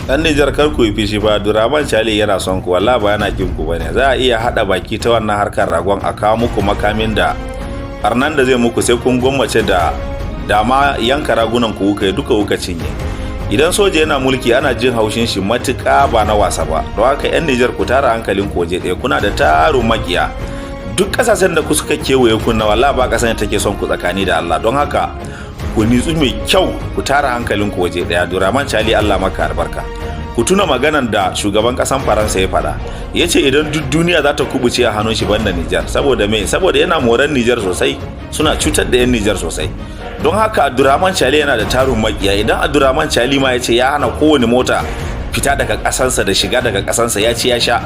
Dan Nijar, kar ku yi fishi ba. Abdurrahman Chani yana son ku, wallahi ba yana kin ku bane. Za a iya hada baki ta wannan harkar ragon a kawo muku makamin da barnan da zai muku sai kun gwammace da dama yanka ragunan ku kuka yi duka kuka cinye. Idan soja yana mulki, ana jin haushin shi matuƙa, ba na wasa ba. Don haka 'yan Nijar, ku tara hankalin ku waje ɗaya. Kuna da tarin makiya. Duk ƙasashen da ku suka kewaye kunna, wallahi ba ƙasar da take son ku tsakani da Allah. Don haka ku nitsu mai kyau, ku tara hankalin ku waje ɗaya. Abdurrahman Chani, Allah maka albarka. Ku tuna maganan da shugaban ƙasan Faransa ya faɗa, ya ce idan duk duniya za ta kubuce a hannun shi banda Nijar. Saboda me? Saboda yana moran Nijar sosai, suna cutar da 'yan Nijar sosai. Don haka Abdurrahman Chani yana da tarin makiya. Idan Abdurrahman Chani ma ya ce ya hana kowane mota fita daga ƙasansa da shiga daga ƙasansa, ya ci ya sha,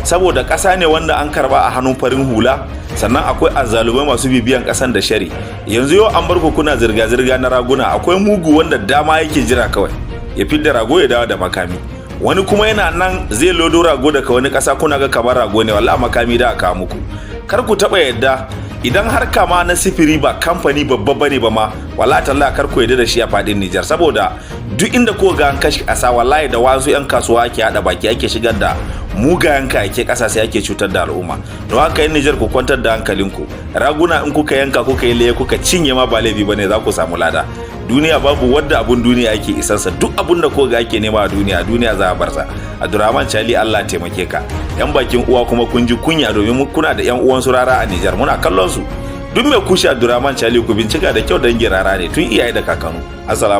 saboda ƙasa ne wanda an karba a hannun farin hula. Sannan akwai azzalumai masu bibiyan ƙasan da shari. Yanzu yau an bar ku kuna zirga-zirga na raguna. Akwai mugu wanda dama yake jira kawai ya fidda rago ya dawo da makami. Wani kuma yana nan zai lodo rago daga wani ƙasa. Kuna ga kamar rago ne, wallahi makami da aka muku. Kar ku taɓa yadda idan har kama na sifiri ba kamfani babba bane ba ma, wallahi tallahi kar ku yadda da shi a fadin Nijar, saboda duk inda ko ga an kashe ƙasa, wallahi da wasu 'yan kasuwa ake haɗa baki ake shigar da mugayen kayayyaki ƙasa, sai ake cutar da al'umma. Don haka 'yan Nijar, ku kwantar da hankalinku. Raguna in kuka yanka, kuka yi laye, kuka cinye ma, ba laifi bane, za ku samu lada. Duniya babu wadda abun duniya ake isansa. Duk abun da ko ga ake nema a duniya, duniya za a bar sa. Abdurrahman Chani, Allah taimake ka. Yan bakin uwa kuma, kun ji kunya, domin kuna da yan uwan su rara a Nijar, muna kallon su. Duk mai kushe Abdurrahman Chani, ku bincika da kyau, dangin rara ne tun iyaye da kakanu. Assalamu.